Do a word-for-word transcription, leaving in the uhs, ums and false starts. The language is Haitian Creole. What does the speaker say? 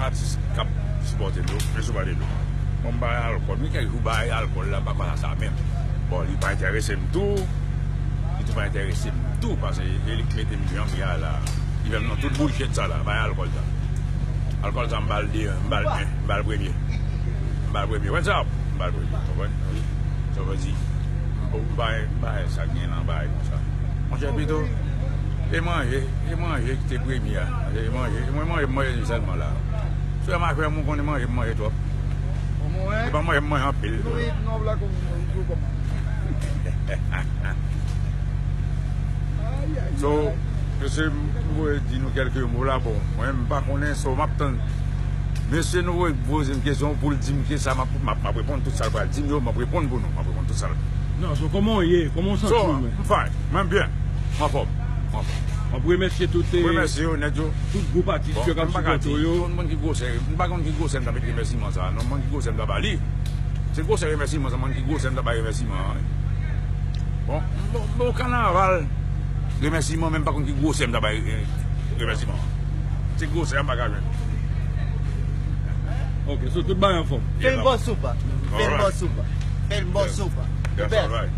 Atis k ap sipòte nou, yo sipòte nou. Bon, m bay alkòl, men kèk jou bay alkòl la, m pa kwè sa menm. Bon, li pa enterese m tou, li tou pa enterese m tou, paske e li k mete m jan m ye a la. Li fè m nan tout bullshit sa la, bay alkòl sa. Alkòl sa, m ba l de, m ba l en, m ba l premye. M ba l premye. What's up? M ba l premye, konprann? Sa vle di, m pa, m pa sa gen nan bagay konsa. Monchè, pito, e manje, e manje ki te premye a. E manje, e mwen manje, m manje sèlman la. Frè m ak frè m, ou konnen manje, m manje twòp. E pa manje, m manje anpil. So, mesye, m voye di nou kèlke mo la, bon, mwen, m pa konnen, so, m ap tann. Mesye, nou voye poze m kesyon pou l di m ke sa, m ap, m ap, m ap reponn tout sa l pral di m yo, m ap reponn pou nou, m ap reponn tout sa l. Non, so, kòman w ye? Kòman w santi w menm? So, m fine, mwen byen, m anfòm, m anfòm. M ap remèsye tout, eh, remèsye yo nèt yo. Tout gwoup atis yo k ap sipòte w yo. Bon, m pa konn ki gwosè, m pa konn ki gwosè m ta met remèsiman sa, non, m pa konn ki gwosè m ta ba li. Se gwosè remèsiman sa, m pa konn ki gwosè m ta bay remèsiman an, wi. Bon, bon, bon, kanaval remèsiman, men m pa konn ki gwosè m ta bay, eh, remèsiman an. Se gwosè a m pa ka jwenn. Ok, so tout bagay anfòm. Fè l bò soup. Fè l bò soup. Fè l bò soup. That's all right.